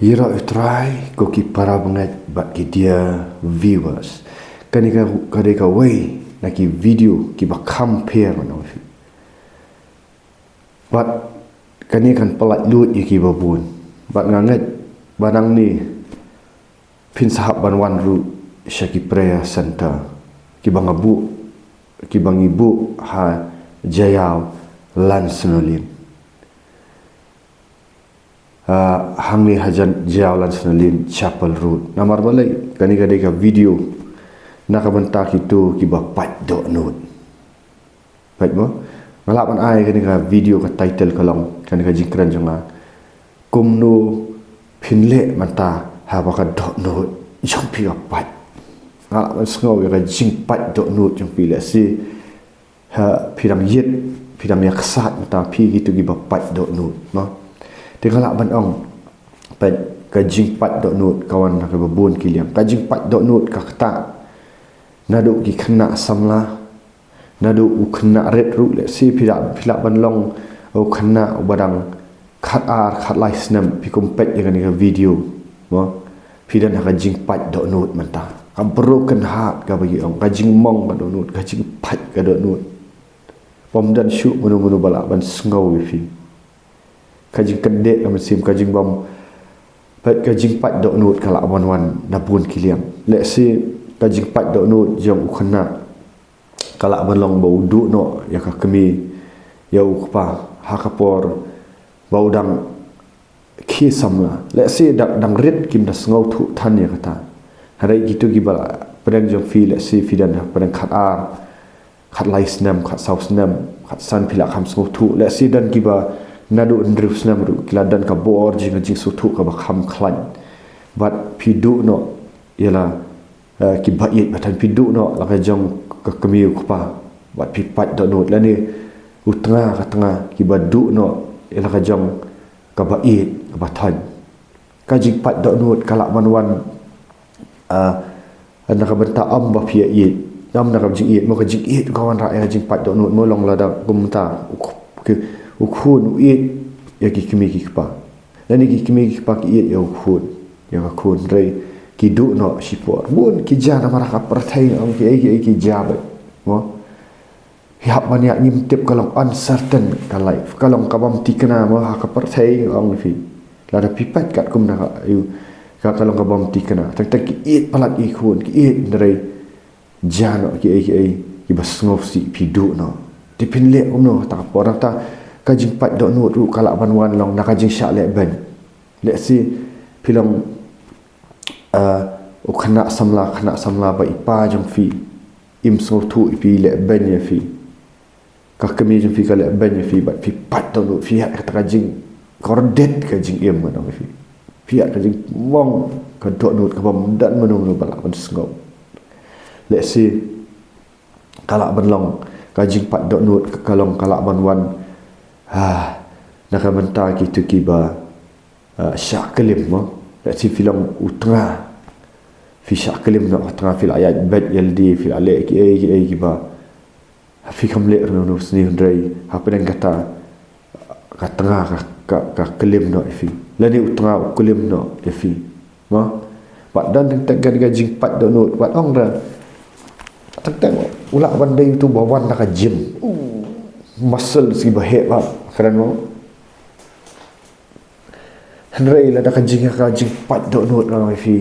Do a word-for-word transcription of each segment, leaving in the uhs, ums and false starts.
Ïaroh ïa U Trai ko ki para bangeit bad ki dear viewers. Kane ka, ka dei kawei na ki video kiba kham pher, ngan ong ïa phi. Bad kane kan pyllait lut ïa kiba bun. Bad nga ngeit ba nangne phin sa hap ban wan ruh sha ki prayer center kiba nga buh, kiba ngi buh ha Jaïaw Lansonalane. Ah, hangne hajan Jaïaw Lansonalane Chapel Road. Namar balei, kane ka dei ka video na ka bynta kito kiba pait dohnud. Peit mo, nga lah ban ai kane ka video, ka title ka long, kane ka jingkren jong nga, kumno phin leh mynta haba ka dohnud jong phi ka pait. Nga lah ban sngew ïa ka jingpait dohnud jong phi. Lehse ha, phi dang ïit, phi dang ïaksaid mynta, phi kito kiba pait dohnud, mo. Te nga lah ban ong, peit, ka jingpait dohnud ka wan na kiba bun ki liang. Ka jingpait dohnud ka ktah naduh ki khynnah samla, naduh u khynnah rit ruh. Lehse phi lah, phi lah ban long u khynnah uba dang khat ar, khat lai snem, phi kum peit ïa kane ka video, mo. Phi don ha ka jingpait dohnud mynta. Ka broken heart kaba ki ong, ka jingmong ka dohnud, ka jingpait ka dohnud. Bym don shuh mano mano ba lah ban sngew ïa phi. Ka jingkyndit ka mynsiem, ka jingbym, peit, ka jingpait dohnud ka lah ban wan na bun ki liang. Lehse ka jingpait dohnud jong u khynnah ka lah ban long ba u duh noh ïa ka kmie, ïa u kpa, ha ka por ba u dang khie samla. Lehse dang, dang rit kim da sngewthuh than ïa kata. Hynrei kito kiba pdeng jong phi, lehse phi don ha pdeng khat ar, khat lai snem, khat saw snem, khat san, phi lah kham sngewthuh. Lehse don kiba naduh hynriew snem ruh ki la don ka bor jong ka jingsngewthuh kaba kham khlaiñ. Bad phi duh noh ïa la, eh, kiba ïeit ba thaiñ, phi duh noh la ka jong ka kmie u kpa, bad phi pait dohnud. Lane u tnga, ka tnga, kiba duh noh ïa la ka jong kaba ïeit ba thaiñ. Ka jingpait dohnud ka lah ban wan, ah, na ka bynta ym ba phi ïeit, ym na ka jingïeit, mo, ka jingïeit ka wanrah ïa ka jingpait dohnud, mo. Long lada kumta u k-, ki, u khun u ïeit ïa ki kmie ki kpa, lane ki kmie ki kpa ki ïeit ïa u khun, ïa ka khun, hynrei ki duh noh shipor. Bun ki jia namar ha ka pyrthei, ong, kiei kiei ki jia beit, mo. Phi hap ban ïa, ngim tip, ka long uncertain ka life, ka long kabym thikna, mo, ha ka pyrthei, ong phi. Lada phi peit katkum na ka, ïa, ka, ka long kabym thikna. Teng teng ki ïeit palat ïa ki khun, ki ïeit, hynrei jia noh kiei kiei kiba sngewsih, phi duh noh. Te phin leh kumno kata ka por? Nangta ka jingpait dohnud ruh ka lah ban wan long na ka jingshah lehbeiñ. Lehse phi long, ah, u khynnah samla, khynnah samla ba i pa jong phi im sngewthuh ïa phi, lehbeiñ ïa phi. Ka kmie jong phi ka lehbeiñ ïa phi, bad phi pait dohnud, phi ïaid kata ka jingkordit ka jingim, ngan ong ïa phi. Phi ïaid ka jingmong ka dohnud kabym don mano mano ba lah ban sngew. Lehse ka lah ban long, ka jingpait dohnud ka, ka long, ka lah ban wan, ah, na ka bynta kito kiba, ah, shah klim, mo. Lehse phi long u tnga, phi shah klim noh ka tnga, phi la ïaid beit ïalade, phi la leh kiei kiei kiba phi kam leh ruh na u sniew, hynrei hapdeng kata ka tnga ka, ka, ka klim noh ïa phi, lane u tnga u klim noh ïa phi, mo. Bad don teng teng ka jingpait dohnud, bad ong da, teng teng u lah ban dei uto ba wan na ka gym, u muscles kiba heh bha, kren, mo. Hynrei lada ka jing, ka jingpait dohnud, ngan ong ïa phi,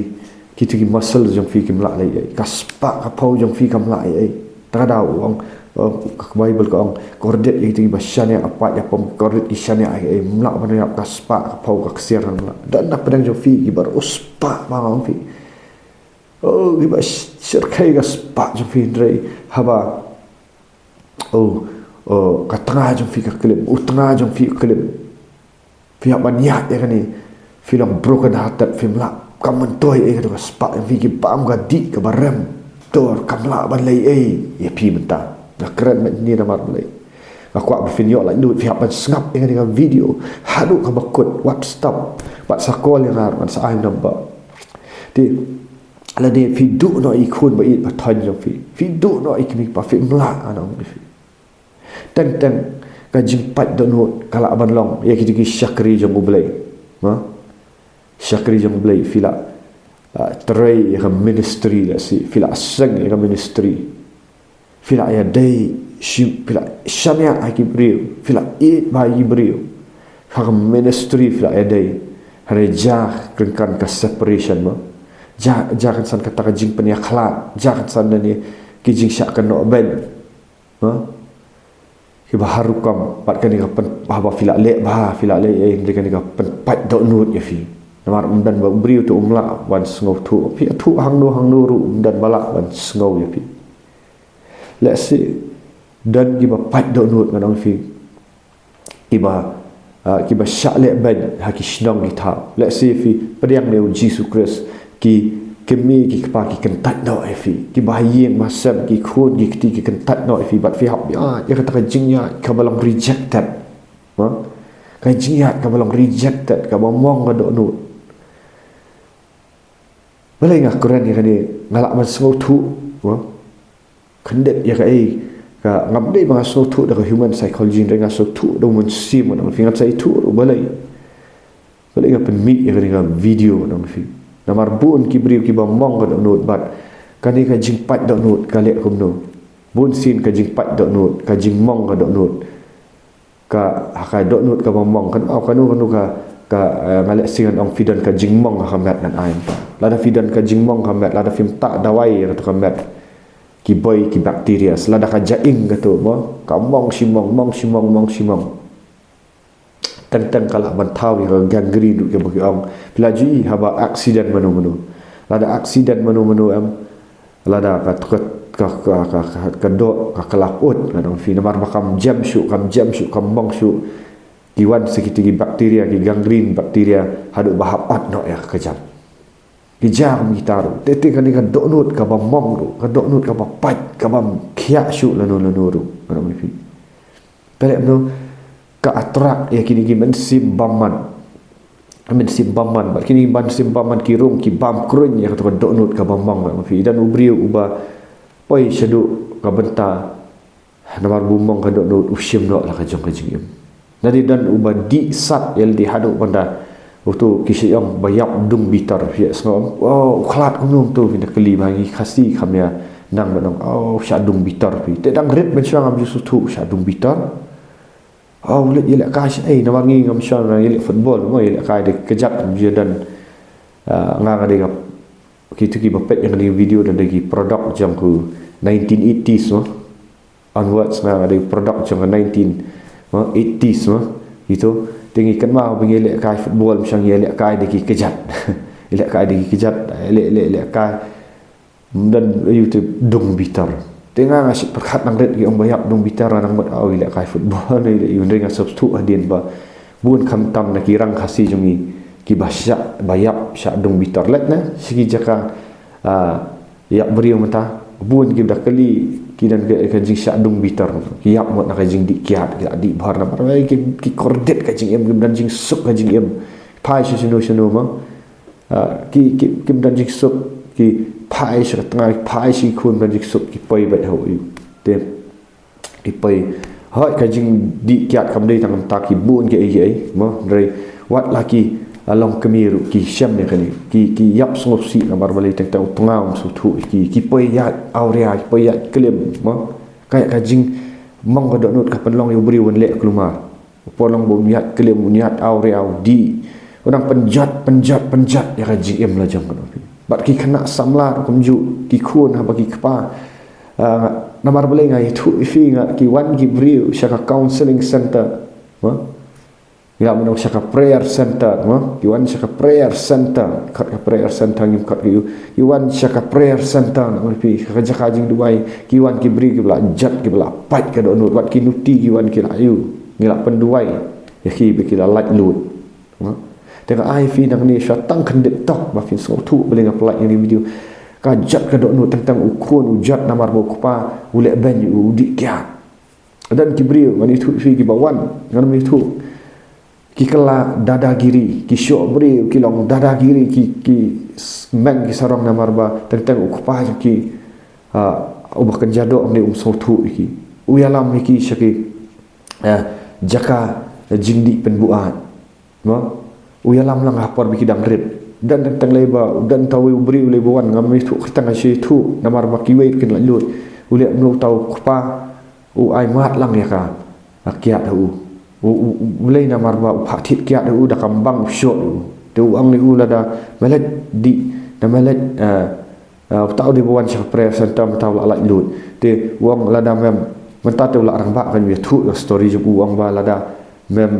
kito ki muscles jong phi kim lah leh ei ei, ka spah ka phew jong phi kam lah ei ei. Te ka daw u ong, uh, ka Baibl ka ong, kordit ïa kito kiba shaniah, pait ïa pom, kordit ki shaniah ei ei, ym lah ban ïap, ka spah ka phew ka ksiar, ym lah. Don na pdeng jong phi kiba riewspah bha, ngan ong ïa phi. Oh, kiba sh-, shyrkhei ka spah jong phi, hynrei haba, oh, oh, ka tnga jong phi ka klim, u tnga jong phi u klim, phi hap ban ïaid ïa kane, phi long broken hearted, phim lah, kam myntoi ei ei, ka dei ka spah jong phi, ki bam ka dih kaba rem, to kam lah ban leh ei ei ïa phi mynta. Nga kren mynne namar balei? Nga kwah ba phin ïoh laitluid, phi hap ban sngap ïa kane ka video haduh kaba kut, wat stop, wat sa call ïa nga ruh, ngan sa ai number. Te lane phi duh noh ïa i khun ba ïeit ba thaiñ jong phi, phi duh noh ïa i kmie i kpa, phim lah, ngan ong ïa phi. Teng teng ka jingpait dohnud ka lah ban long ïa kito ki shakri jong U Blei, mo. shakri jong Blei, phi la, ah, trei ïa ka ministry, la si, phi la seng ïa ka ministry. Phi la ïadei shim, phi la shaniah ha ki briew, phi la ïeit bha ïa ki briew. Ha ka ministry phi la ïadei. Hynrei jia kren kan ka separation mo. Jia, jia kan san kata ka jingpynïakhlad, jia kan san ne ki jingshah kynnoh beiñ. Ha? Kiba har rukom, bad kane ka pyn, haba phi la leh bha, phi la leh, eh, hynrei kane ka pynpait dohnud ïa phi. Namar ym don ba u briew te um lah ban sngewthuh. Phi ïathuh hangno hangno ruh ym don ba lah ban sngew ïa phi. Lehse don kiba pait dohnud ngan ong phi. Kiba, ah, kiba shah leh beiñ ha ki shnong ki thaw. Lehse phi pdiang ïa u Jisu Khrist, ki kmie ki kpa ki kyntait noh ïa phi. Kiba ha ïing ha sem, ki khun ki kti ki kyntait noh ïa phi. Bad phi hap ïaid ïa kata ka jingïaid kaba long rejected. Ha? Ka jingïaid kaba long rejected, kaba mong ka dohnud. Balei nga kren ïa kane, nga lah ban sngewthuh. Ha? Khyndiat ïa kaei ka, ngam dei ba nga sngewthuh da ka human psychology, hynrei nga sngewthuh da u Mynsiem, ngan ong phi, ngan sa ïathuh ruh balei. Balei nga pynmih ïa kane ka video, ngan ong phi. Namar bun ki briew kiba mong ka dohnud bad kane ka jingpait dohnud ka leh kumno. Bun sien ka jingpait dohnud, ka jingmong ka dohnud. Ka, ha ka dohnud kaba mong kan, oh, kano, kano ka, ka, eh, nga leh sien ngan ong phi don ka jingmong ha ka met ngan ai. Lada phi don ka jingmong ha ka met, lada phim tah dawai ïa kato ka met. Ki boi ki bacteria, lada ka jaing kato mo, ka mong shi mong, mong shi mong, mong shi mong. Teng teng ka lah ban thaw ïa ka gangrene ruh kaba ki ong. Phi la ju i haba accident mano mano. Lada accident mano mano em, lada ka, ka, ka doh, ka, ka la pyut, ngan ong phi, namar ba kam jem shuh, kam jem shuh, kam mong shuh. Ki wan sa kito ki bacteria, ki gangrene bacteria, haduh ba hap ot noh ïa ka kjat. Ki jia kum kita ruh. Te te kane ka dohnud kaba mong ruh, ka dohnud kaba pait, kaba khiah shuh lano lano ruh. Ngan ong ïa phi. Te leh mano, ka attract ïa kine ki mynsiem bymman. Mynsiem bymman, bad kine ki mynsiem bymman ki rung, ki bam kruiñ ïa kato ka dohnud kaba mong, ngan ong ïa phi. Don u briew uba poi shaduh ka bynta, namar ba u mong ka dohnud, u shim noh la ka jong ka jingim. Lada don uba dih sat ïa lade haduh ban da, uto ki sa ong ba ïap dung bitar, phi ïa sngew em? Oh, u khlad kumno uto, phin da kylli, ba ngi Khasi kam ïa nang ban ong, oh, u shah dung bitar, phi. Te dang rit ban shuwa ngam ju sngewthuh u shah dung bitar. Oh, u leit ïalehkai shaei, namar ngi ngam shym nang ïaleh football mo, ïalehkai da ki kjat, ngam ju don. Ah, nga nga dei ka, kito kiba peit ïa kane ka video, don da ki product jong ka nineteen eighties mo. Onwards, nga nga dei product jong ka nineteen, mo, eighties mo. Kito, te ngi kynmaw ba ngi ïalehkai football, ngam shym ngi ïalehkai da ki kjat. Ïalehkai da ki kjat, ïaleh, ïaleh, ïalehkai. Ym don aïu te dung bitar. Te nga nga shu pyrkhat nang rit, ki ong ba ïap dung bitar, nga nang mut, oh, ïalehkai football, ïaleh aïu, hynrei nga sngewthuh hadien ba bun khamtam na ki rang Khasi jong ngi kiba shah, ba ïap shah dung bitar. Leit na sha ki jaka, ah, ïap briew mynta, bun kiba da kylli, ki don ka, ka jingshah dung bitar. Ki ïap mut na ka jingdih kiad, ki la dih bhor namar ba ki, ki kordit ka jingim, kim don jingsuk ka jingim. Phai sha shano shano mo. Ah, ki, ki, kim don jingsuk, ki phai sha ka tnga, ki phai sha ki khun, don jingsuk, ki poi beit ha u aïu. Te ki poi, hooid, ka jingdih kiad kam dei tang kumta, ki bun kiei kiei mo, hynrei wat la ki, ah, longkmie ruh ki shem ïa kane, ki, ki ïap sngewsih namar balei? Teng teng u tnga um sngewthuh ïa ki, ki poi ïaid awria, ki poi ïaid klim mo. Ka, ka jingmong ka dohnud ka pynlong ïa u briew un leh kulmar. U pynlong ba un ïaid klim, un ïaid awria, u dih. U nang pynjot, pynjot, pynjot ïa ka jingim la jong ka, ngan ong ïa phi. Bad ki khynnah samla ruh kumjuh, ki khun haba ki kpa. Ah, namar balei nga ïathuh ïa phi, nga, ki wan ki briew sha ka counseling center. Mo? Ngi lah ban ong sha ka prayer center, mo? Ki wan sha ka prayer center, khot ka prayer center, ngim khot ka aïu. Ki wan sha ka prayer center, ngan ong ïa phi, sha ka jaka jingduwai, ki wan ki briew kiba la jot, kiba la pait ka dohnud, wat ki nuti ki wan ki la aïu. Ngi la pynduwai ïa ki ba ki la laitluid. Mo? Te nga ai ïa phi nangne shuwa tang khyndiat tok ba phin sngewthuh balei nga pynlait ïa kane ka video. Ka jot ka dohnud, teng teng u khun u jot namar ba u kpa u leh beiñ, u dih kiad. Don ki briew, ngan ïathuh ïa phi, kiba wan, ngan ym ïathuh. Ki kylla dadagiri, ki shoh briew, ki long dadagiri, ki, ki s-, meng ki sarong namar ba teng teng u kpa jong ki, ah, uba kynja doh, ym dei, um sngewthuh ïa ki. U ïalam ïa ki sha ki, eh, jaka jingdih pynbuaid. Mo? U ïalam lang ha por ba ki dang rit. Don tang lei ba, don tang uwei u briew lei ba wan, ngam ïathuh kyrteng, ngam shu ïathuh, namar ba kiwei kin laitluid. U leh kumno? Uta u kpa u ai mad lang ïa ka, ka kiad ha u. U, u, u, u lei namar ba u phah thied kiad ha u da ka bang u shoh u. Te u ong ïa u lada me leit dih, da me leit, eh, eh, uta u dei ba wan sha ka prayer center, mynta u la laitluid. Te u ong lada mem, mynta te u la rangbah, kan ïathuh ïa story jong u, u ong ba lada mem,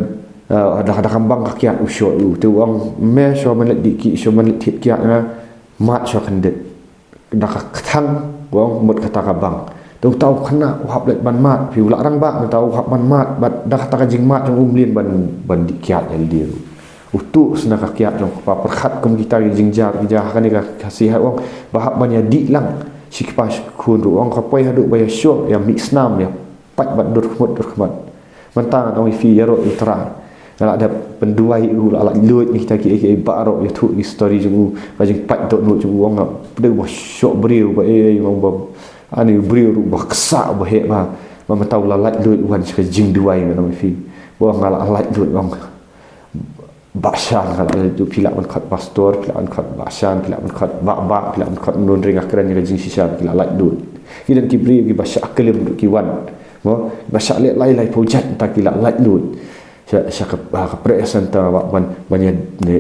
eh, da, da ka bang ka kiad u shoh u. Te u ong me shu me leit dih ki, shu me leit thied kiad nga, mad shu kyndit. Da ka kthang, u ong, mut kata ka bang. Te uta u khynnah u hap leit ban mad, phi, u la rangbah, mynta u hap ban mad, bad da kata ka jingmad jong u um leit ban, ban dih kiad ïa lade ruh. U tuh sha ka kiad jong u kpa, pyrkhat kum kita ki jingjia, ki jia ha kane ka, ka Khasi ha, u ong ba hap ban ïa dih lang sha ki kpa sha ki khun ruh, u ong, ka poi haduh ba ïa shoh, ïa mih snam, ïa pait bad dur khmut, dur khmat. Mynta ngan ong ïa phi, ïaroh ïa U Trai. Nga la dep pynduwai ïa u, la laitluid na kita kiei kiei baroh, ïathuh ïa ki story jong u, ka jingpait dohnud jong u, u ong nga dei uba shoh briew, ba ei ei, u ong ba, ani, u briew ruh uba ksa, uba heh, ba, ba mynta u la laitluid, u wan sha ka jingduwai, ngan ong ïa phi. Ba u ong nga la laitluid, u ong. Bah Shan, nga la laitluid. Phi lah ban khot pastor, phi lah ban khot Bah Shan, phi lah ban khot Bah Bah, phi lah ban khot nongrim, nga kren ïa ka jingshisha, phi la laitluid. Ki don ki briew kiba shah klim ruh ki wan. Mo, ba shah leh lai lai phew jait, mynta ki la laitluid sha, sha ka, ha ka prayer center, ba ban, ban ïa,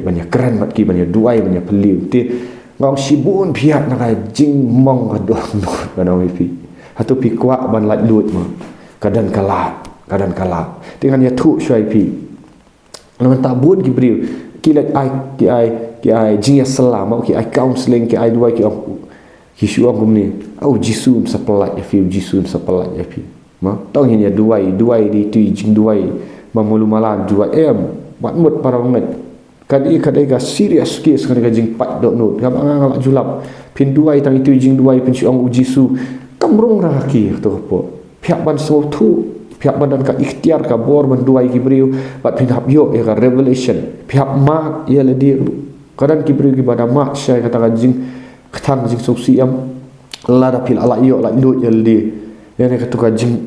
ban ïa kren bad ki, ban ïa duwai, ban ïa phylliew. Te nga ong shibun phi ïaid na ka jingmong ka dohnud, ngan ong ïa phi. Hato phi kwah ban laitluid mo? Ka don ka lad, ka don ka lad. Te ngan ïathuh shuwa ïa phi. Namar mynta bun ki briew ki leit ai, ki ai, ki ai jingïasylla mo, ki ai counselling, ki ai duwai, ki ong, ki shu ong kumne, "Ah, U Jisu un sa pyllait ïa phi, U Jisu un sa pyllait ïa phi." Mo, tang ngin ïa duwai, duwai dei tu jingduwai ba malu mala, duwai em, bad mut para bangeit. Ka dei, ka dei ka serious case kane ka jingpait dohnud. Ngam, nga, nga la ju lap. Phin duwai tang itu jingduwai, phin shu ong U Jisu, kam rung ra ha ki, to ka por. Phi hap ban sngewthuh, phi hap ban don ka iktiar, ka bor ban duwai ki briew, bad phin hap ïoh ïa ka revelation. Phi hap mad ïa lade ruh. Ka don ki briew kiba da mad shai kata ka jingkthang jingsngewsih em. Lada phi la lah ïoh, lah lut ïa lade. Ïa ne katu ka jing,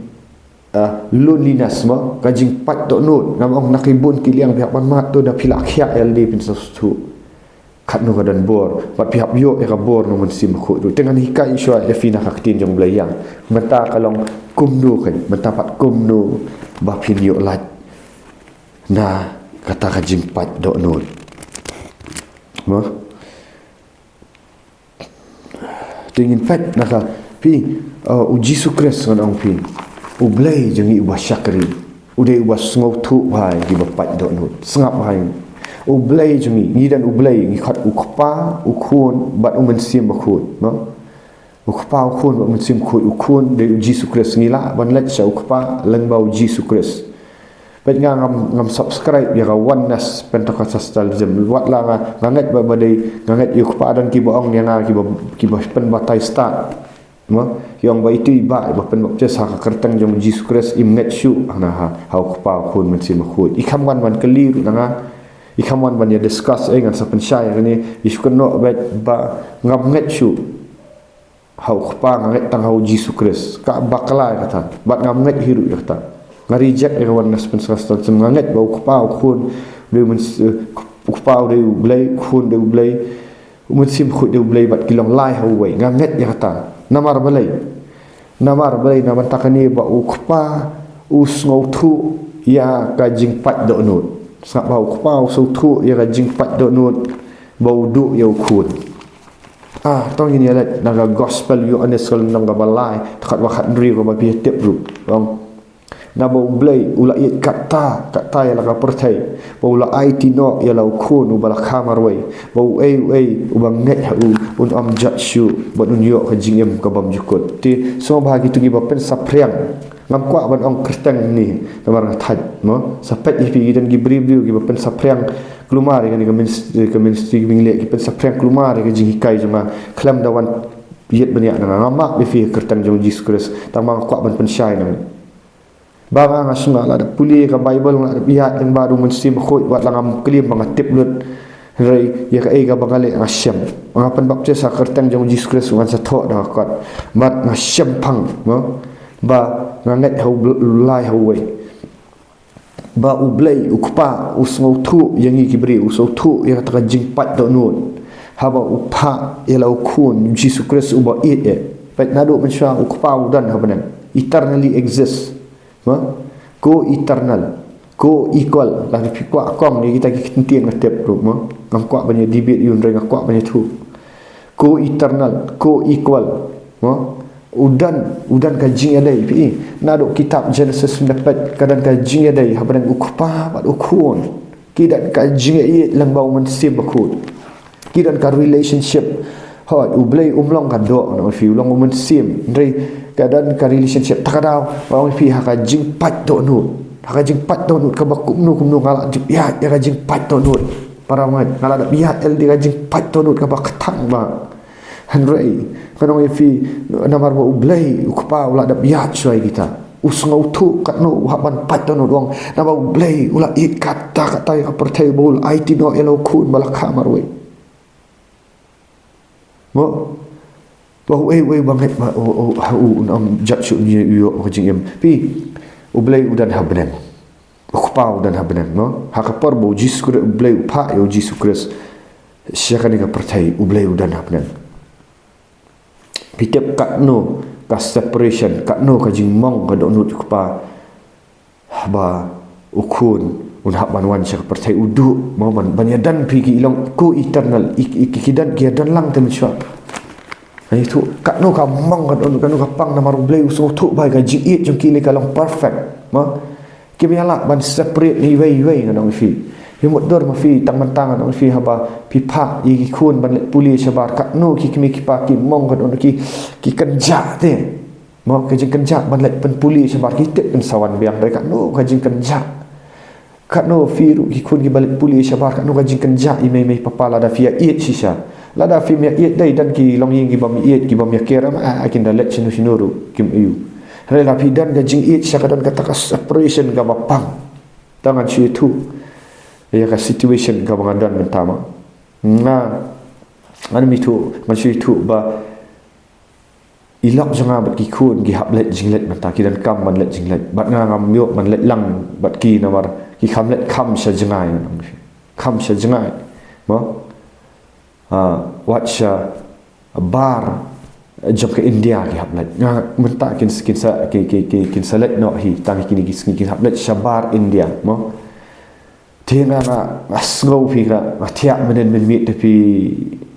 ah, loneliness mo, ka jingpait dohnud. Ngam ong na ki bun ki liang, phi hap ban mad, to da phi la khiah ïa lade, phin sngewthuh. Katno ka don bor, bad phi hap ïoh ïa ka bor na U Mynsiem Bakhuid ruh. Te ngan hikai shuwa ïa phi na ka ktien jong U Blei ïa. Mynta ka long kumno kein, mynta pat kumno ba phin ïoh lait na kata ka jingpait dohnud. Mo? Te ngin peit na ka, phi, uh, U Jisu Khrist, ngan ong phi. U Blei jong ngi uba shakri. U dei uba sngewthuh bha ïa kiba pait dohnud. Sngap bha ïa ngi. U Blei jong ngi, ngi don U Blei, ngi khot U Kpa, U Khun, bad U Mynsiem Bakhuid, no? U Kpa, U Khun, bad U Mynsiem Bakhuid, U Khun, dei U Jisu Khrist, ngi lah ban leit sha U Kpa, lyngba U Jisu Khrist. Peit nga ngam, ngam subscribe ïa ka Oneness Pentecostalism. Wat la nga, nga ngeit ba, ba dei, nga ngeit ïa U Kpa, don kiba ong ïa nga kiba, kiba pynbatai stad. Mo, ki ong ba itu i bah, iba pynbaptis ha ka kyrteng jong U Jisu Khrist, im ngeit shuh, ha, ha, ha U Kpa, U Khun, Mynsiem Bakhuid. I kham wan ban kylli ruh na nga, i kham wan ban ïa discuss, eh, ngan sa pynshai ïa kane, i shu kynnoh beit ba ngam ngeit shuh ha U Kpa, nga ngeit tang ha U Jisu Khrist. Ka bakla ïa kata, bad ngam ngeit hi ruh ïa kata. Nga reject ïa ka Oneness Pentecostalism, nga ngeit ba U Kpa, U Khun, dei U Myns-, eh, U Kpa u dei U Blei, U Khun dei U Blei, U Mynsiem Bakhuid dei U Blei, bad ki long lai ha uwei. Nga ngeit ïa kata. Namar balei? Namar balei? Na bynta kane ba U Kpa u sngewthuh ïa ka jingpait dohnud. Sngap bha, U Kpa u sngewthuh ïa ka jingpait dohnud ba u duh ïa U Khun. Ah, to ngin ïa leit na ka Gospel Ïoannis ka lynnong kaba lai, dkhot ba khathynriew, kaba phi tip ruh. Ong, naba U Blei u la ïeit katta katta ïa la ka pyrthei, ba u la aiti noh ïa la U Khun uba la kha marwei, ba uei uei uba ngeit ha u un ym jot shuh, bad un ïoh ka jingim ka bym jukut. Te sngewbha kito kiba pynsaphriang. Ngam kwah ban ong kyrteng ne, namar nga thait, mo? Sa peit ïa phi, ki don ki briew briew kiba pynsaphriang kulmar ïa kane ka minist-, ka ministry kiba ngi leh, ki pynsaphriang kulmar ïa ka jinghikai jong nga, khlem da wan ïeit bniah na nga. Ngam map ïa phi ha ka kyrteng jong U Jisu Khrist, tang ba nga kwah ban pynshai na nga. Ba nga, nga sngewbha, la da pule ka Baibl, nga la da ïaid lyngba da U Mynsiem Bakhuid, wat la ngam klim ba nga tip lut. Hynrei ïa kaei kaba nga leh, nga shem. Nga pynbaptis ha ka kyrteng jong U Jisu Khrist, ngan sa thoh da ka kot. Bad nga shem phang, mo? Ba nga ngeit ha U Bl-, U Blei ha uwei. ba U Blei U Kpa u sngewthuh ïa ngi ki briew, u sngewthuh ïa kata ka jingpait dohnud haba u phah ïa la u Khun Jisu Khrist uba ïeit. Peit, naduh mynshuwa U Kpa u don ha bneng, eternally exist. Mo? Co-eternal, co-equal. Lada phi kwah kong ïa kita ki kyntien nga tip ruh, mo. Ngam kwah ban ïa debate ïa u, hynrei nga kwah ban ïathuh. Co-eternal, co-equal. Mo? U don, u don ka jingïadei, phi i. Naduh kitab Genesis phin da peit, ka don ka jingïadei ha bneng U Kpa bad U Khun. Ki don ka jingïeit lyngba U Mynsiem Bakhuid. Ki don ka relationship. Hooid, U Blei um long ka doh, nga ong ïa phi, u long U Mynsiem. Hynrei ka don ka relationship. Ta ka daw, nga ong ïa phi, ha ka jingpait dohnud, ha ka jingpait dohnud kaba kumno kumno nga la dep ïaid ïa ka jingpait dohnud. Para bangeit, nga la dep ïaid ïa ka jingpait dohnud kaba kthang bha. Hynrei ngan ong ïa phi, namar ba U Blei U Kpa u la dep ïaid shuwa ïa kita, u sngewthuh katno u hap ban pait dohnud, u ong, namar U Blei u la ïeit katta katta ïa ka pyrthei ba u la aiti noh ïa la u Khun ba la kha marwei. Mo? Ba uei uei ba ngeit ba u, u, ha u, un ym jot shuh, un ïoh ka jingim. Phi, U Blei u don ha bneng. U Kpa u don ha bneng, mo? Ha ka por ba U Jisu Khrist, U Blei u phah ïa U Jisu Khrist sha kane ka pyrthei, U Blei u don ha bneng. Phi tip katno ka separation, katno ka jingmong ka dohnud U Kpa, ba U Khun un hap ban wan sha ka pyrthei, u duh, mo, ban, ban ïadon, phi, ki long co-eternal, i, i, ki, ki don, ki ïadon lang te mynshuwa. Ngan ïathuh katno ka mong ka dohnud, katno ka pang, namar U Blei u sngewthuh ba ka jingïeit jong ki lei ka long perfect, mo. Kim ïaleh ban separate iwei iwei, ngan ong ïa phi. Phi mutdur ma phi, tang ban tang, ngan ong ïa phi, haba phi phah ïa ki khun ban leit pule shabar, katno ki kmie ki kpa ki mong ka dohnud, ki, ki kynjah te. Mo, ka jingkynjah ban leit pynpule shabar, ki tip kin sa wan biang, hynrei katno ka jingkynjah. Katno phi ruh ki khun kiba leit pule shabar, katno ka jingkynjah ïa i mei mei papa, lada phi ïa ïeit shisha. Lada phim ïa ïeit, dei don ki longïing ki bym ïa ïeit, ki bym ïa care, em, ah, kin da leit shano shano ruh, kim ïoh. Hynrei lada phi don ka jingïeit shisha, ka don kata ka separation kaba pang. Te ngan shu ïathuh ïa ka situation kaba nga don mynta, mo. Nga, ngan ym ïathuh, ngan shu ïathuh ba i lok jong nga bad ki khun ki hap leit jingleit mynta, ki donkam ban leit jingleit. Bad nga ngam ïoh ban leit lang bad ki namar ki kham leit kham sha jngai, kham sha jngai. Mo? Ah, wat shabar jong ka India ki hap leit. Nga mynta kin, kin sa, ki, ki, ki, kin sa leit noh hi, tang kine ki sngi kin hap leit shabar India, mo. Te nga, nga, nga sngew phi, nga, nga thiah mynnin mynmiet te phi,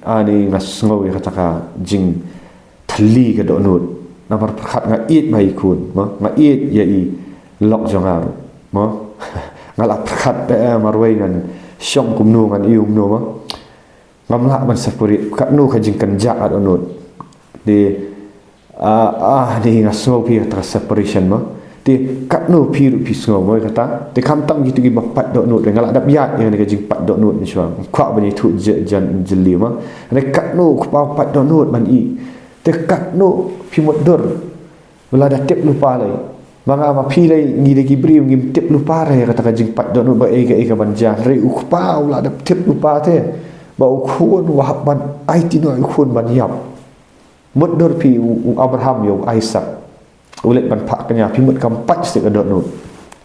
ani nga sngew ïa kata ka jingthylli ka dohnud. Namar pyrkhat nga ïeit bha ïa i khun, mo, nga ïeit ïa i lok jong nga ruh, mo. Nga la pyrkhat, eh, marwei ngan shong kumno, ngan ïoh kumno, mo. Ngam lah ban separate, katno ka jingkynjah ka dohnud. Te, ah, ah, te nga sngew phi kata ka separation, mo. Te katno phi ruh phi sngew, mo, kata. Te khamtam kito kiba pait dohnud, nga la dep ïaid ïa kane ka jingpait dohnud mynshuwa. Kwah ban ïathuh je-, jan jylliew, mo. Te katno u kpa u pait dohnud ban ïeit. Te katno phi mutdur. Ba lada tip lypa lei. Ma nga ma phi lei, ngi dei ki briew ngim tip lypa re ïa kata ka jingpait dohnud ba ei ka ei ka ban jia. Hynrei u kpa u la dep tip lypa te ba u khun u hap ban aiti noh ïa u khun ban ïap. Mutdur phi, u, u Abraham ïa u Isaak u leit ban phah kñia, phi mut kam pait seh ka dohnud.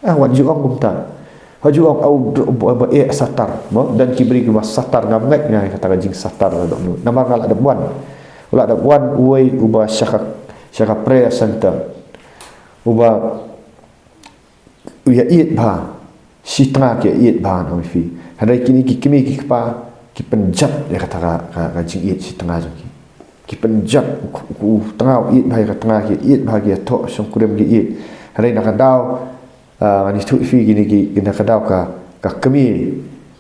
Ah, wat ju ong kumta. Ha ju ong, au, ba, ba, eh, satar, mo, don ki briew kiba satar, ngam ngeit nga ïa kata ka jingsatar ka dohnud. Namar nga la dep wan. U la dep wan uwei uba sha ka, sha ka prayer center. Uba u ïa ïeit bha. Shi tnga ki ïa ïeit bha, nga ong ïa phi. Hynrei kine ki kmie ki kpa ki pynjot ïa kata ka, ka, ka jingïeit shi tnga jong ki. Ki pynjot, u, u, u tnga u ïeit bha ïa ka tnga, ki ïeit bha ki ïathoh shongkurim ki ïeit. Hynrei na ka daw, ah, ngan ïathuh ïa phi kine ki, na ka daw ka, ka kmie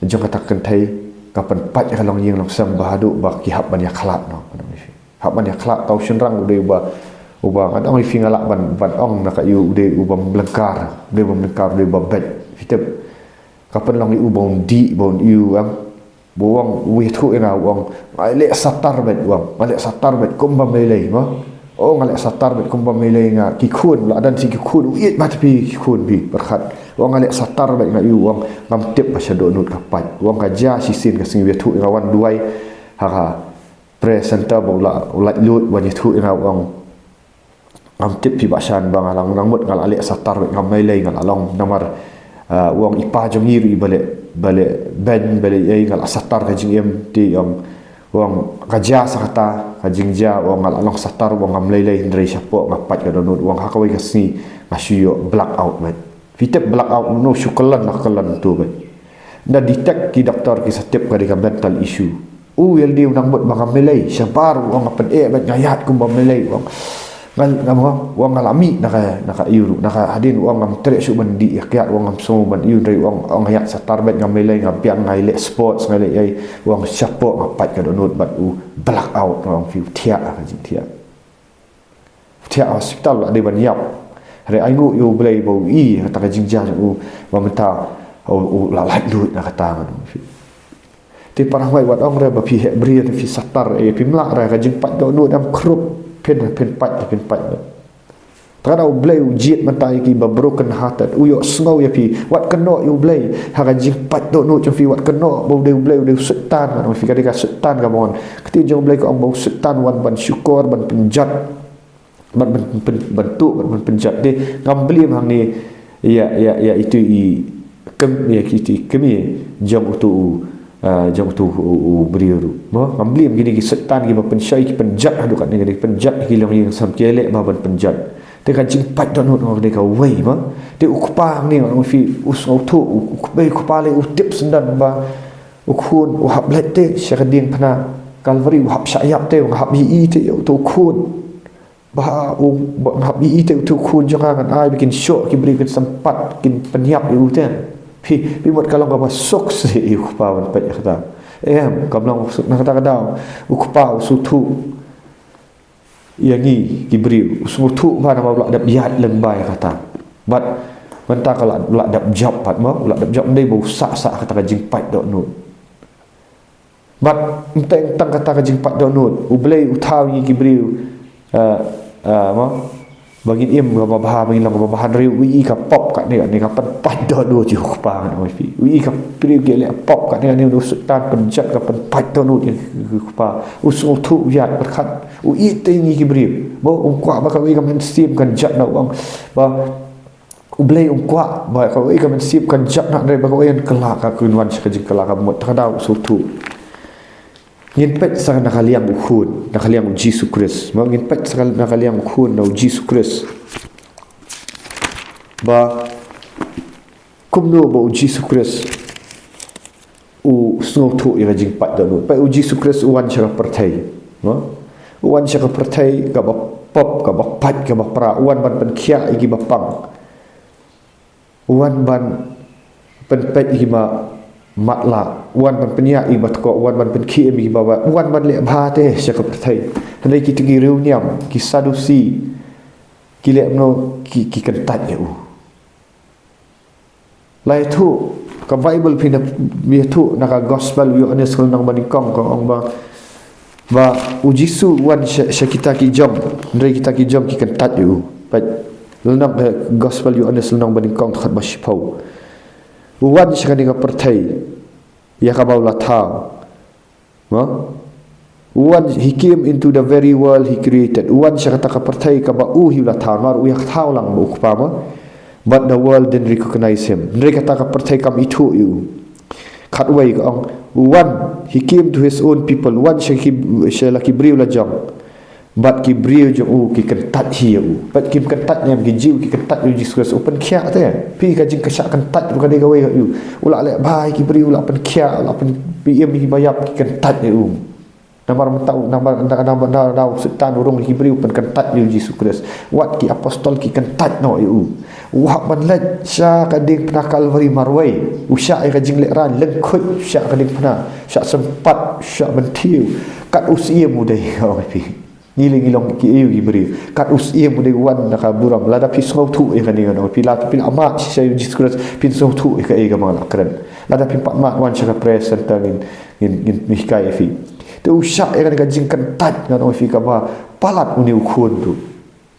jong kata ka kynthei ka pynpait ïa ka longïing longsem bha haduh ba ki hap ban ïakhlad noh, ngan ong ïa phi. Hap ban ïakhlad, tau shynrang u dei uba, uba, ngan ong ïa phi, nga lah ban, ban ong na ka ïa u, u dei uba mlengkar, u dei uba mlengkar, u dei uba beit. Phi tip, ka pynlong ïa u ba un dih, ba un ïoh, em. Ba u ong, u ïathuh ïa nga, u ong, nga leh satar beit, u ong, nga leh satar beit kumba mei lei, mo. O, nga leh satar beit kumba mei lei nga, ki khun, la don shi ki khun, u ïeit bha te phi ki khun phi, pyrkhat. U ong nga leh satar beit nga ïoh, u ong, ngam tip ba sha dohnud ka pait. U ong ka jia shisien ka sngi, u ïathuh ïa nga, wan duwai ha ka prayer center ba u la, u la lut, wan ïathuh ïa nga, u ong, ngam tip phi ba shan ba nga la, nang mut nga la leh satar beit, ngam mei lei, nga la long namar, Ah, u ong i pa jong ngi ruh i ba leh, ba leh beiñ, ba leh ei, nga la satar ka jingim, te u ong, u ong ka jia sa kata ka jingjia, u ong nga la long satar, u ong ngam lei lei hynrei shapoh nga pait ka dohnud, u ong ha kawei ka sngi nga shu ïoh blackout beit. Phi tip blackout, u ong shu kyllon, nga kyllon tu beit. Nga detect, ki doktor ki sa tip ka dei ka mental issue. U ïa lade u nang mut ba ngam lei lei, shabar u ong nga pyneh beit, nga ïaid kumba ngam lei lei, u ong nga, nga, u ong nga la mih na ka, na ka ïew ruh, na ka hadien u ong ngam treh shuh ban dih ïa kiad, u ong ngam sngew ban ïew hynrei u ong, u ong nga ïaid satar beit, ngam lei lei, nga biang, nga ïaleh sports, nga ïaleh ei, u ong shapoh nga pait ka dohnud bad u blackout, u ong phi, u thiah ka jingthiah. Thiah hospital la dei ban ïap. Hynrei ainguh ïa U Blei ba u i kata ka jingjia jong u, ba mynta u, u la laitluid na kata, ngan ong ïa phi. Te para ngi, wat ong re ba phi heh briew ne phi satar, eh, phim lah re, ka jingpait dohnud em krup, phin, phin pait, phin pait. Te ka da U Blei u jied mynta ïa ki ba broken hearted, u ïohsngew ïa phi, wat kynnoh ïa U Blei ha ka jingpait dohnud jong phi, wat kynnoh ba u dei U Blei, u dei u Soitan, ngan ong ïa phi, ka dei ka Soitan kaba wan. Ka ktien jong U Blei ka ong ba u Soitan u wan ban shukor, ban pynjot, ban, ban, ban, ban tuh, ban, ban pynjot. Te ngam blame hangne ïa, ïa, ïa itu i kmie, ïa itu i kmie jong utu u, ah, jong utu u, u, u briew ruh. Mo, ngam blame, kine ki Soitan kiba pynshoi, ki pynjot haduh katne, ki pynjot ki longïing sam, ki leh ba ban pynjot. Te ka jingpait dohnud ka dei kawei, mo. Te u kpa hangne, ngan ong ïa phi, u sngewthuh, u, u kpa, u kpa lei u tip syndon ba u khun u hap leit te sha ka diengphna Calvary, u hap shah ïap te, u hap ïohi te ïa utu u khun. Ba u, ba nga hap ïohi te utu u khun jong nga, ngan ai ba kin shoh ki briew, kin sympat, kin pynïap ïa u te. Phi, phi mut ka long kaba suk seh ïa u kpa ban peit ïa kata? Em, kam long suk. Na kata ka daw u kpa u sngewthuh ïa ngi ki briew, u sngewthuh ba namar u la dep ïaid lyngba ïa kata. Bad mynta ka la, la dep jop pat, mo, u la dep jop, ym dei ba u sah sah kata ka jingpait dohnud. Bad ym tang, tang kata ka jingpait dohnud, U Blei u thaw ïa ngi ki briew, eh, eh, mo, ba ngin im kaba bha, ba ngin long kaba bha, hynrei u ïohi ka pop katne katne, ka pynpait dohnud ïa u kpa, ngan ong ïa phi. U ïohi ka briew ki leh pop katne katne, u Soitan pynjot, ka pynpait dohnud ïa u kpa. U sngewthuh, u ïaid pyrkhat, u ïeit te ïa ngi ki briew. Mo, um kwah ba kawei ka mynsiem kan jot noh, u ong ba U Blei um kwah ba kawei ka mynsiem kan jot noh, hynrei ba kawei kan kylla, ka, kan wan sha ka jingkylla kaba mut. Te ka daw u sngewthuh. Ngin peit sa na ka liang u khun, na ka liang u Jisu Khrist. Mo, ngin peit sa na ka liang u khun, na u Jisu Khrist. Ba kumno ba u Jisu Khrist u sngewthuh ïa ka jingpait dohnud. Peit, u Jisu Khrist u wan sha ka pyrthei. Mo? U wan sha ka pyrthei kaba pop, kaba pait, kaba pra. U wan ban pynkhiah ïa kiba pang. U wan ban pynpeit ïa kiba matlah. U wan ban pynïaid ïa kiba tkoh. U wan ban pynkhie ïa kiba wad. U wan ban leh bha te sha ka pyrthei. Hynrei kita ki riewniam, ki Sadusi, ki leh kumno, ki, ki kyntait ïa u. La ïathuh, ka Baibl phin ïathuh na ka Gospel u Ïoannis ka lynnong ba nyngkong, ka ong ba, ba u Jisu u wan sha, sha kita ki jong, hynrei kita ki jong ki kyntait ïa u. Peit, lynnong, eh, Gospel u Ïoannis lynnong ba nyngkong, dkhot ba shiphew. U wan sha kane ka pyrthei ïa kaba u la thaw. Mo? U wan, he came into the very world he created. U wan sha kata ka pyrthei kaba u hi u la thaw, namar u ïa thaw lang bad u Kpa, mo? But the world didn't recognize him. Hynrei kata ka pyrthei kam ithuh ïa u. Khatwei ka ong, u wan, he came to his own people. U wan sha ki, sha la ki briew la jong. Bad ki briew jong u ki kyntait hi ïa u. Bad kim kyntait ne em, ki Jiw ki kyntait ïa u Jisu Khrist, u pynkhiah te. Phi, ka jingkyrshan kyntait ruh ka dei kawei ïa u. U la leh bha ïa ki briew, u la pynkhiah, u la pyn, pynïap ïa kiba ïap, ki kyntait ïa u. Namar mynta u, namar, namar, namar, namar u Soitan u rung ïa ki briew, pynkyntait ïa u Jisu Khrist. Wat ki apostol ki kyntait noh ïa u. U hap ban leit sha ka diengphna Kalbari marwei. U shah ïa ka jinglehrain lyngkhuid, u shah ka diengphna, u shah sympat, u shah bynthiew. Kat u Syiem u dei, nga ong ïa phi. Ngi leh ngi long ki aïu ki briew. Kat u Syiem u dei, u wan na ka burom. Lada phi sngewthuh ïa kane, nga ong ïa phi, lada phi la mad shisha ïa u Jisu Khrist, phin sngewthuh ïa kaei kaba nga la kren. Lada phim pat mad, wan sha ka prayer center, ngin, ngin, ngin hikai ïa phi. Te u shah ïa kane ka jingkyntait, nga ong ïa phi, kaba palat une u khun ruh.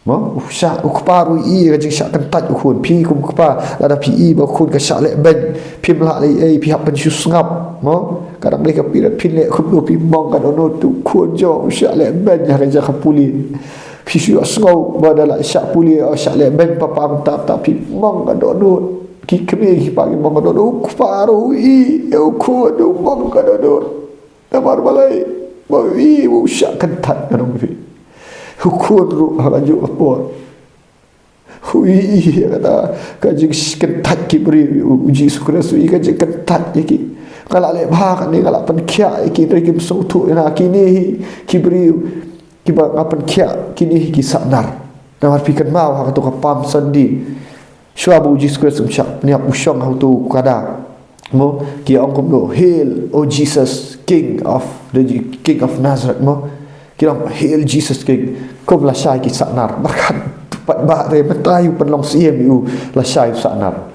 Mo, u shah, u kpa ruh i ïa ka jingshah kyntait u khun. Phi kum u kpa, lada phi i ba u khun ka shah lehbeiñ, phim lah leh ei, phi hap ban shu sngap. Mo, ka dang dei ka period, phin leh kumno, phi mong ka dohnud, u khun jong u shah lehbeiñ ha ka jaka pule. Phi shu ïohsngew ba da la shah pule, u shah lehbeiñ, papa, mynta, mynta, phi mong ka dohnud. Ki kmie ki kpa ki ong ka dohnud, u kpa ruh u ïohi ïa u khun u ong ka dohnud. Namar balei? Ba u ïohi u shah kyntait, nga ong ïa phi. U khun ruh ha kajuh ka por u ïohi ïa kata ka jingkyntait ki briew, u Jisu Khrist u ïohi ka jingkyntait ïa ki. Nga la leh bha kane, nga la pynkhiah ïa ki, hynrei kim sngewthuh ïa nga. Kine hi ki briew kiba nga pynkhiah, kine hi ki sahnar. Namar phi kynmaw ha kato ka Palm Sunday, shuwa ba u Jisu Khrist um shah pynïap, u shong ha uto u kada. Mo, ki ong kumno? "Hail, O Jesus, King of the King of Nazareth," mo. Ki ong, "Hail Jesus King." Kum lashai ki sahnar. Bad katba re mynta u pynlong siem ïa u, lashai u sahnar.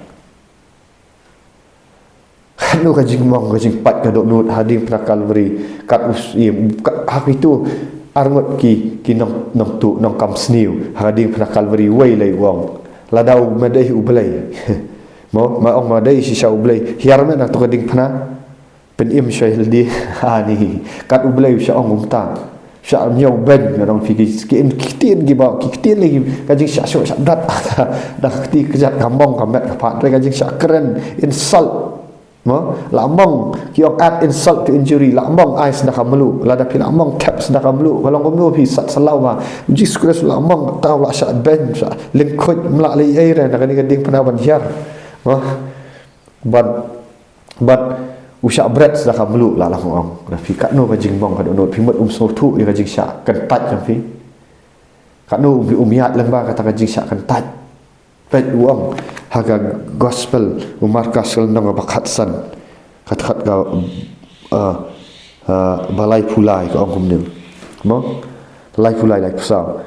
Katno ka jingmong ka jingpait ka dohnud ha diengphna Kalbari. Kat u siem, kat ha kito arngut ki, ki nong, nongtuh, nongkam sniew ha diengphna Kalbari, wei lei u ong, lada u madei u Blei. Mo, ma ong madei shisha u Blei, hiar mynta na to ka diengphna, pynim sha ïalade. Ani, kat u Blei u shah ong kumta. Shah ñiew beiñ, nga ong ïa phi, ki, ki, ki ktien kiba, ki ktien lei ki, ka jingshah shoh shah dat. Da ka kti kjat ka mong ka met ka phad, hynrei ka jingshah kren, insult. Mo, la mong, ki ong add insult to injury, la mong ai sdang ka mluh, lada phi la mong thep sdang ka mluh, ka long kumno phi sat salaw ba. U Jisu Khrist la mong, tau la shah beiñ, shah lyngkhuid, ym lah lei ei re, na kane ka diengphna ban hiar. Mo, bad, bad, u shah bret sdang ka mluh, la la ong. Na phi katno ka jingmong ka dohnud, phi mut um sngewthuh ïa ka jingshah kyntait jong phi. Katno um, um ïaid lyngba kata ka jingshah kyntait. Peit u ong ha ka gospel u Markos ka lynnong ba khatsan. Khat khat ka, uh, uh, ba laiphew lai ka ong kumne. Mo? Laiphew lai, laiphew saw.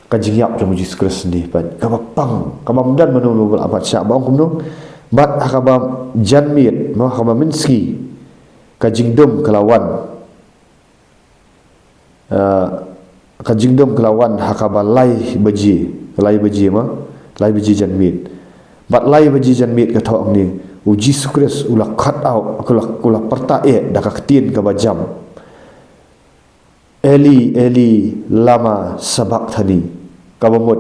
Ka jingïap jong u Jisu Khrist ne, peit. Kaba pang, kaba ym don mano mano ba la bat shah, ba ong kumno. Bad ha kaba janmiet, mo, ha kaba mynsngi, ka jingdum ka la wan. Ah, ka jingdum ka la wan ha kaba lai baje, lai baje mo, lai baje janmiet. Bad lai baje janmiet ka thoh hangne, u Jisu Khrist u la khot out, u la, u la pyrta eh da ka ktien kaba jam. "Eli, Eli, lama sabakthani?" Kaba mut,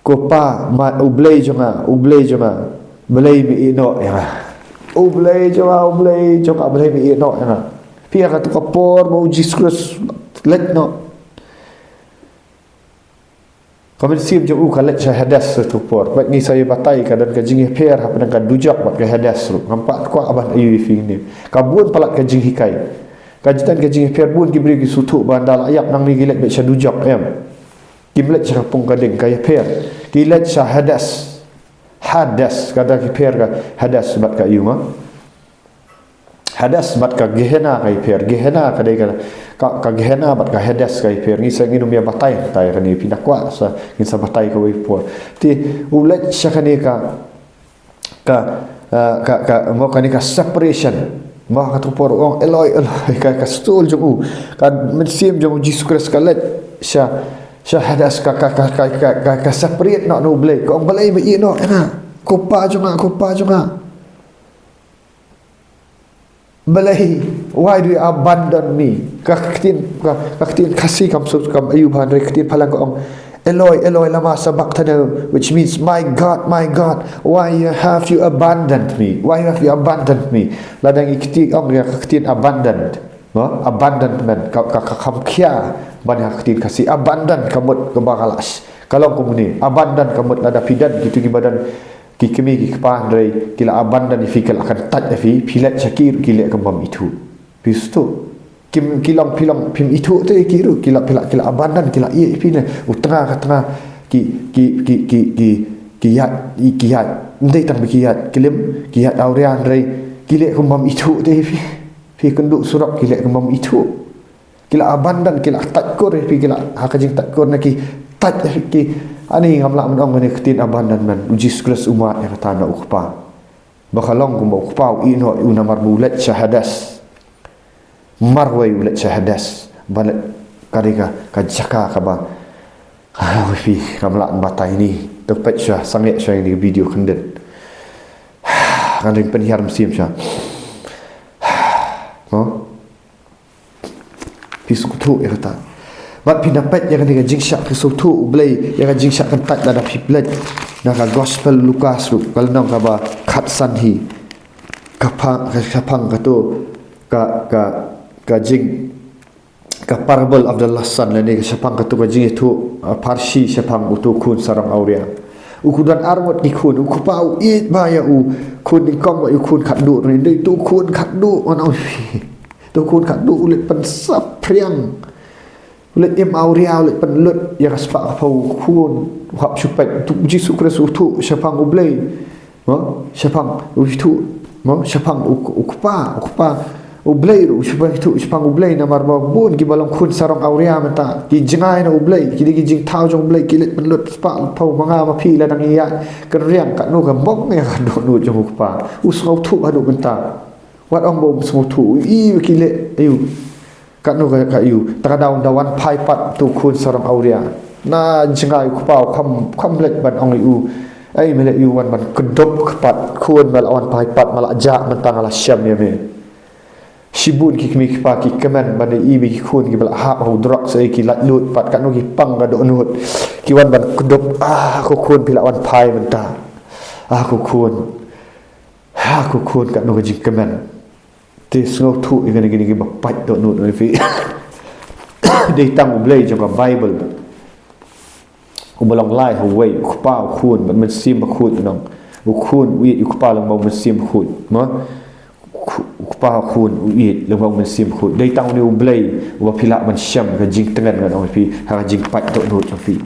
"Ko Pa, ma, U Blei jong nga, U Blei jong nga, balei me ïehnoh ïa nga? U Blei jong nga, U Blei jong nga, balei me ïehnoh ïa nga?" Phi ïa kata ka por ba u Jisu Khrist leit noh. Ka mynsiem jong u ka leit sha Hades ha kata ka por. Bad ngi sa ïa batai ka don ka jingïapher hapdeng ka dujok bad ka Hades ruh. Ngam pat kwah ban ïa phi ne. Ka bun palat ka jinghikai. Ka jitan ka jingïapher, bun ki briew ki sngewthuh ba ynda la ïap nangne ki leit beit sha dujok, em. Kim leit sha ka pung ka ding, ka ïapher. Ki leit sha Hades. Hades, ka da ki pher ka Hades bad ka ïuma. Hades bad ka Gehenna ka ïapher. Gehenna ka dei ka, ka, ka Gehenna bad ka Hades ka ïapher. Ngi sa ngin ym ïa batai, batai kane, phi da kwah sa ngin sa batai kawei por. Te u leit sha kane ka, ka, eh, ka, ka, mo, kane ka separation. Mo, ha kata ka por u ong, "Eloi, Eloi," ka, ka stol jong u, ka mynsiem jong u Jisu Khrist ka leit sha, sha Hades, ka, ka, ka separate noh na U Blei. Ka ong, "Balei me ïehnoh ïa nga? Ko Pa jong nga, ko Pa jong nga. Balei, why do you abandon me?" Ka ktien, ka, ka ktien Khasi kam suk, kam ïoh ban re, ktien Phalang ka ong, "Eloi, Eloi, lama sabakthani?" Which means, "My God, my God, why have you abandoned me? Why have you abandoned me?" Lada ngi kti ong ïa ka ktien abandoned, no? Abandonment, ka, ka, ka kham khia ban ïa ka ktien Khasi. Abandon ka mut kaba ka la sh-, ka long kumne. Abandon ka mut lada phi don kito kiba don ki kmie ki kpa hynrei ki la abandon ïa phi, ki la kyntait ïa phi, phi leit sha ki ruh ki leh kum bym ithuh. Phi sngewthuh? Kim, ki long, phi long, phim ithuh te ïa ki ruh, ki la, phi la, ki la abandon, ki la ïeh ïa phi ne. U tnga ka tnga, ki, ki, ki ïaid, ki ïaid. Ym dei tang ba ki ïaid klim, ki ïaid awria hynrei ki leh kum bym ithuh te ïa phi. Phi kynduh surok ki leh kum bym ithuh. Ki la abandon, ki la tait kur ïa phi, ki la, ha ka jingtait kur ne ki tait ïa phi, ki, ani ngam lah ban ong kane ka ktien abandonment. U Jisu Khrist u mad ïa kata na u Kpa. Ba ka long kumba u Kpa u ïehnoh ïa u namar ba u leit sha Hades. Marwei u leit sha Hades. Ba leit ka dei ka, ka jaka kaba, ah, phi, ngam lah ban batai ne. To peit shuwa, sangeh shuwa ïa kane ka video khyndiat. Ngan ring pynhiar mynsiem shuwa. Mo? Phi sngewthuh ïa kata? Bad phin da peit ïa kane ka jingshah, phi sngewthuh U Blei ïa ka jingshah kyntait lada phi peit. Na ka Gospel Lukas ruh, ka lynnong kaba khatsan hi, ka pha-, ka shaphang kato, ka, ka, ka jing, ka parable of the lost son, lane ka shaphang kato ka jingïathuh, uh, pharshi shaphang uto u khun sarong awria. U khun don arngut ki khun, u kpa u ïeit bha ïa u khun nyngkong bad u khun khatduh, ruh dei uto u khun khatduh, ngan ong ïa phi. Uto u khun khatduh u leit pynsaphriang. U leit im awria, u leit pynlut ïa ka spah ka phew u khun, u hap shu peit. Uto u Jisu Khrist u thuh shaphang U Blei. Mo, shaphang u thuh, mo, shaphang u, u kpa, u kpa. U Blei ruh u shaphang, thuh shaphang U Blei, namar ba bun kiba long khun sarong awria mynta ki jngai na U Blei, ki dei ki jingthaw jong U Blei, ki leit pynlut spah phew, ma nga ma phi lada ngi ïaid kynriang, katno ka mong ïa ka dohnud jong u kpa. U sngewthuh haduh mynta. Wat ong ba um sngewthuh, i ki leh, aïu. Katno ka, ka ïu, te ka daw, daw wan phai pat uto u khun sarong awria. Na jngai u kpa u kham, kham leit ban ong ïa u. Ei, me leh ïa u, wan ban kdup pat, khun, me la wan phai pat, me la jah, mynta nga la shem ïa me. Shibun ki kmie ki kpa ki kmen ban ïa i ba ki khun kiba la hap ha u drugs, ei, ki laitluid pat, katno ki pang ka dohnud. Ki wan ban kdup, ah, ko khun, phi la wan phai mynta. Ah, ko khun. Ha, ko khun, katno ka jingkmen. Te sngewthuh ïa kane, kine kiba pait dohnud, ngan ong ïa phi. Dei tang U Blei jong ka Baibl uba long lai ha uwei, u kpa, u khun bad u mynsiem bakhuid, ngan ong. U khun u ïeit ïa u kpa lyngba u mynsiem bakhuid. Mo? Khu-, u kpa, u khun u ïeit lyngba u mynsiem bakhuid. Dei tang une U Blei uba phi lah ban shem ka jingtngen, ngan ong ïa phi, ha ka jingpait dohnud jong phi.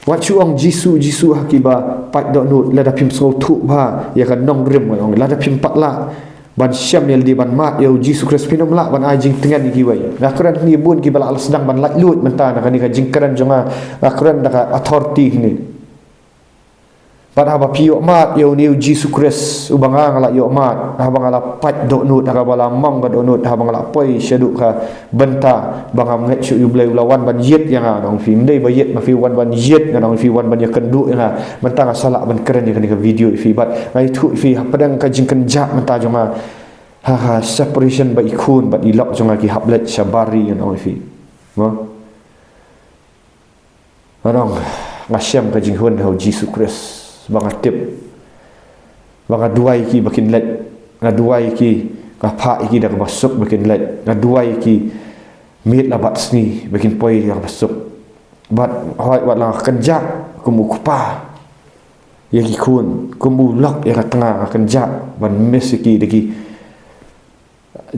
Wat shu ong Jisu, Jisu ha kiba pait dohnud, lada phim sngewthuh bha ïa ka nongrim, ngan ong, lada phim pat lah ban shem ïalade ban mad ïa u Jisu Khrist, phin ym lah ban ai jingtngen ïa kiwei. Nga kren hangne, bun kiba la sdang ban laitluid mynta na kane ka jingkren jong nga, nga kren da ka authority hangne. Bad haba phi ïoh mad ïa une u Jisu Khrist uba nga nga la ïoh mad, haba nga la pait dohnud, haba la mong ka dohnud, haba nga la poi shaduh ka bynta ba ngam ngeit shuh ïa U Blei, u la wan ban ïit ïa nga, ngan ong ïa phi. Ym dei ba ïit ma phi, u wan ban ïit, ngan ong ïa phi, u wan ban ïakynduh ïa nga. Mynta nga sa lah ban kren ïa kane ka video ïa phi, bad nga ïathuh ïa phi hapdeng ka jingkynjah mynta jong nga. Ha, ha, separation ba i khun bad i lok jong nga ki hap leit sha bar ri, ngan ong ïa phi. Mo? Ngan ong, nga shem ka jinghun ha u Jisu Khrist, ba nga tip, ba nga duwai ïa ki ba kin leit, nga duwai ïa ki, nga phah ïa ki da kaba suk ba kin leit, nga duwai ïa ki, miet la bad sngi ba kin poi da kaba suk. Bad hooid, wat la nga kynjah kum u kpa ïa ki khun, kum u lok ïa ka tnga, nga kynjah ban miss ïa ki da ki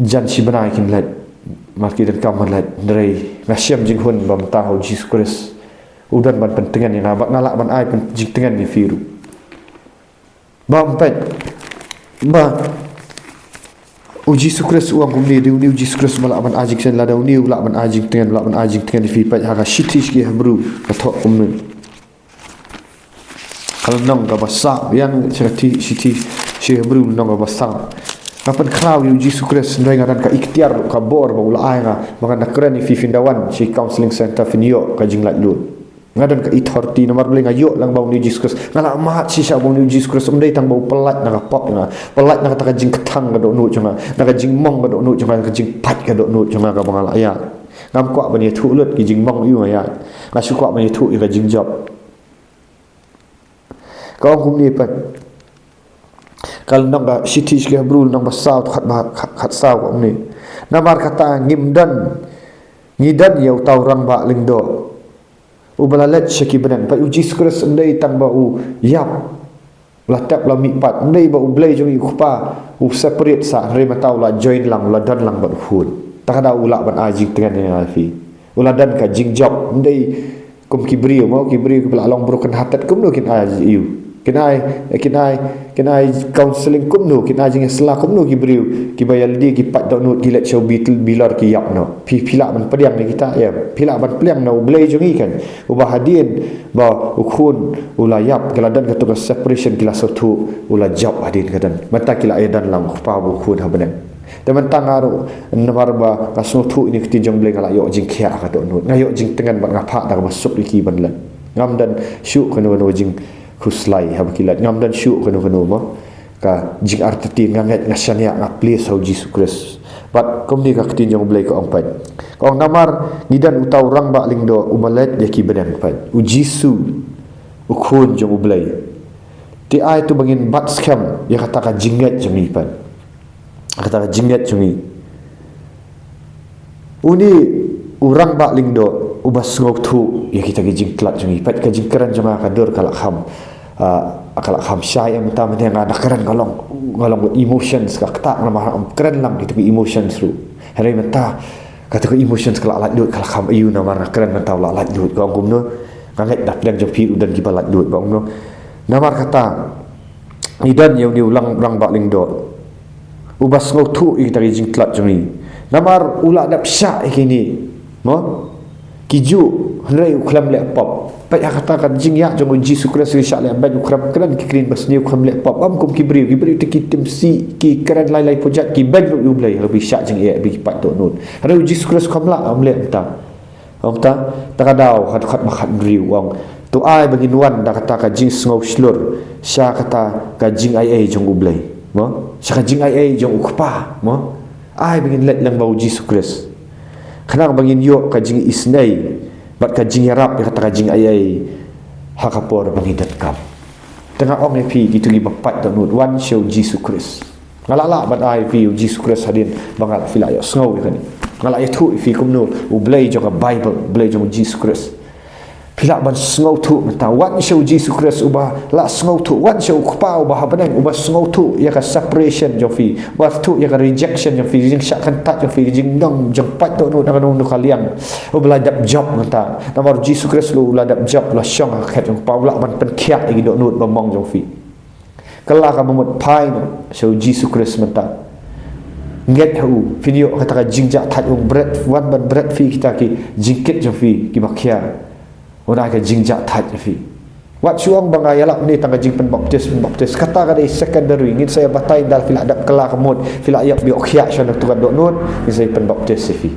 jan shi bnai kin leit, ma ki donkam ban leit. Hynrei nga shem jinghun ba mynta ha u Jisu Khrist u don ban pyntngen ïa nga, bad nga lah ban ai pyn-, jingtngen ïa phi ruh. Ba ym peit ba u Jisu Khrist u ong kumne, dei une u Jisu Khrist uba lah ban ai jingtngen, lada une u lah ban ai jingtngen, u lah ban ai jingtngen ïa phi. Peit ha ka Shithi sha ki Hebru, ka thoh kumne. Ka lynnong kaba saw, ïa, Shithi, Shithi sha ki Hebru, lynnong kaba saw. Nga pynkhraw ïa u Jisu Khrist, hynrei nga don ka iktiar, ka bor ba u la ai nga, ba ngan da kren ïa phi, phin da wan sha ki counseling center, phin ïoh ka jinglaitluid. Nga don ka authority, namar balei? Nga ïoh lang ba une u Jisu Khrist, nga la mad shisha ba une u Jisu Khrist um dei tang ba u pyllait na ka pop jong nga, pyllait na kata ka jingkthang ka dohnud jong nga, na ka jingmong ka dohnud jong nga, na ka jingpait ka dohnud jong nga kaba nga la ïaid. Ngam kwah ban ïathuh lut ki jingmong ïa u nga ïaid. Nga shu kwah ban ïathuh ïa ka jingjop. Ka ong kumne pat. Ka lynnong, ka Shithi sha ki Hebru, lynnong ba saw, khat ba, khat, khat saw, ka ong kumne. Namar kata ngim don, ngi don ïa uta u rangbah lyngdoh uba la leit sha ki bneng. Peit, u Jisu Khrist um dei tang ba u ïap, u la tep, la mihpat. Um dei ba U Blei jong ngi u Kpa u separate sah, hynrei mynta u la join lang, u la don lang bad u Khun. Te ka daw u lah ban ai jingtngen ïa nga ïa phi. U la don ka jingjop. Um dei kum ki briew, mo, ki briew kiba la long broken hearted, kumno kin ai ïa u? Kin ai, kin ai, kin ai counseling kumno, kin ai jingïasylla kumno ki briew kiba ïalade, ki pait dohnud, ki leit sha u bi-, bilor, ki ïap noh? Phi, phi lah ban pdiang na kita, em? Phi lah ban pdiang na U Blei jong ngi, kan, uba hadien ba u Khun u la ïap, ki la don kato ka separation, ki la sngewthuh, u la jop hadien ka don. Mynta ki la ïadon lang u Kpa bad u Khun ha bneng. Te mynta nga ruh, namar ba nga sngewthuh ïa kane ka ktien jong U Blei, nga la ïoh jingkhiah ha ka dohnud, nga ïoh jingtngen bad nga phah da kaba suk ïa ki ban leit. Ngam don shuh kano kano ka jingkhuslai haba ki leit. Ngam don shuh kano kano, mo, ka jingartatien. Nga ngeit, nga shaniah, nga plie ha u Jisu Khrist. Bad kumne ka ktien jong U Blei ka ong, peit. Ka ong, namar ngi don uta u rangbah lyngdoh uba leit ïa ki bneng, peit. U Jisu u Khun jong U Blei. Te ai to ba ngin bat skhem ïa kata ka jingngeit jong ngi pat. Kata ka jingngeit jong ngi. Une u Rangbah Lyngdoh uba sngewthuh ïa kita ki jingtlot jong ngi. Pat ka jingkren jong nga ka dur ka la kham, ah, ka la kham shai, em, mynta mynne nga da kren nga long, nga long emotions ka ktah, namar ngam kren lang kita ki emotions ruh. Hynrei mynta kata ka emotions ka la lait lut, ka la kham ïoh namar nga kren mynta u la lait lut. Ka ong kumno? Nga ngeit da pdeng jong phi u don kiba lait lut, ba ong kumno? Namar kata ngi don ïa une u Lang, Rangbah Lyngdoh uba sngewthuh ïa kita ki jingtlot jong ngi. Namar u la dep shah ïa kine, mo? Ki juh, hynrei u khlem leh pop. Peit ha kata ka jingïaid jong U Jisu Khrist, u shah leh beiñ, u khlem kren ki ktien basniew, u khlem leh pop. Em kum ki briew, ki briew te ki tim sih, ki kren lai lai pujat, ki beiñ ruh ïa U Blei, haba ki shah jingeh, haba ki pait dohnud. Hynrei U Jisu Khrist u khlem lah, um leh mynta. Ong ta, ta ka daw khat khat ba khat briew, ong. To ai ba ngin wan da kata ka jingsngew shlur sha kata ka jingaiei jong U Blei, mo? Sha ka jingaiei jong U Kpa, mo? Ai ba ngin leit lyngba U Jisu Khrist, khnang ba ngin ïoh ka jingisynei bad ka jingïarap ïa kata ka jingaiei ha ka por ba ngin donkam. Te nga ong ïa phi kito kiba pait dohnud, wan sha U Jisu Khrist. Nga lah lah ban ai ïa phi U Jisu Khrist hadien ba nga lah, phi lah ïohsngew ïa kane. Nga lah ïathuh ïa phi kumno U Blei jong ka Baibl, U Blei jong U Jisu Khrist. Phi lah ban sngewthuh mynta, wan sha U Jisu Khrist uba lah sngewthuh, wan sha U Kpa uba ha bneng uba sngewthuh ïa ka separation jong phi, uba thuh ïa ka rejection jong phi, jingshah kyntait jong phi, jingdon jingpait dohnud na kano kano ka liang. Uba la dep jop mynta. Namar U Jisu Khrist u la dep jop, la shong ha ka khet jong U Kpa, u lah ban pynkhiah ïa ki dohnud ba mong jong phi. Kylla kaba mut phai noh sha U Jisu Khrist mynta. Ngeit ha u, phin ïoh kata ka jingjahthait, u bret, wan ban bret phi kita ki jingkit jong phi kiba khia. Un ai ka jingjahthait ïa phi. Wat shu ong ba nga ïalap ne tang ka jingpynbaptis, pynbaptis. Kata ka dei secondary, ngin sa ïa batai ynda phi la dep kylla ka mut, phi la ïap ïoh khiah sha na tu ka dohnud, ngin sa ïa pynbaptis ïa phi.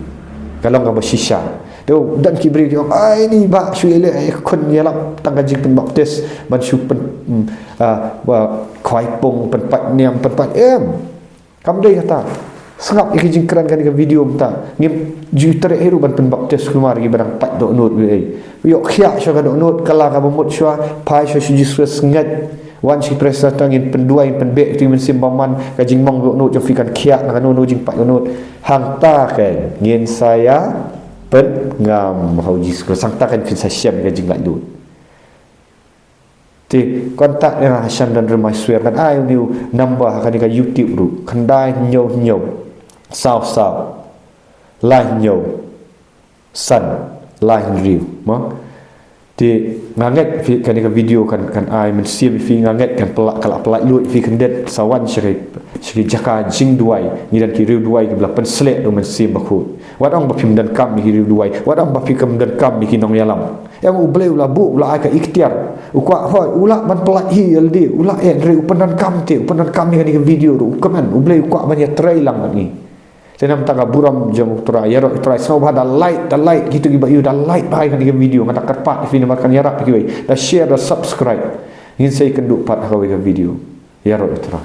Ka long kaba shisha. Te don ki briew ki ong, ai ni bah shu ïaleh, eh, khun ïalap tang ka jingpynbaptis ban shu pyn, mm, ah, ba khwai pung, pynpait niam, pynpait em. Kam dei kata. Sngap ïa ki jingkren kane ka video mynta. Ngim ju treh hi ruh ban pynbaptis kumar kiba dang pait dohnud, wei. Ïoh khiah sha ka dohnud, kylla kaba mut shuwa, phai sha U Jisu Khrist, ngeit. Wan sha ki Protestant, ngin pynduwai, ngin pynbeh ïa u Mynsiem Bymman, ka jingmong dohnud jong phi kan khiah na kano kano jingpait dohnud. Hangta kan ngin sa ïa pynngam ha U Jisu Khrist. Hangta kan phin sa shem ka jinglaitluid. Te contact ïa nga ha Shandan Rymbai Swer, kan ai une u number ha kane ka YouTube ruh. Khyndai hynñiew hynñiew saw saw lai hynñiew san lai hynriew, mo. Te nga ngeit phi, kane ka video kan, kan ai mynsiem ïa phi, nga ngeit kan pynlah, kan lah pynlaitluid ïa phi khyndiat. Sa wan sha ki, sha ki jaka jingduwai, ngi don ki riew duwai kiba la pynsleh da U Mynsiem Bakhuid. Wat ong ba phim donkam ïa ki riew duwai, wat ong ba phim donkam ïa ki nongïalam. Em, U Blei u la buh, u la ai ka iktiar. U kwah, hooid, u lah ban pynlait hi ïa lade, u lah, eh, hynrei u pyndonkam te, u pyndonkam ïa kane ka video ruh, u kmen, U Blei u kwah ban ïatrei lang bad ngi. Te namar kata ka burom jong U Trai, ïaroh ïa U Trai, sngewbha da like, da like, kito kiba ïoh da like bha ïa kane ka video, nga da kyrpad ïa phi namar kan ïarap ïa kiwei, da share, da subscribe. Ngin sa ïakynduh pat ha kawei ka video. Ïaroh ïa U Trai.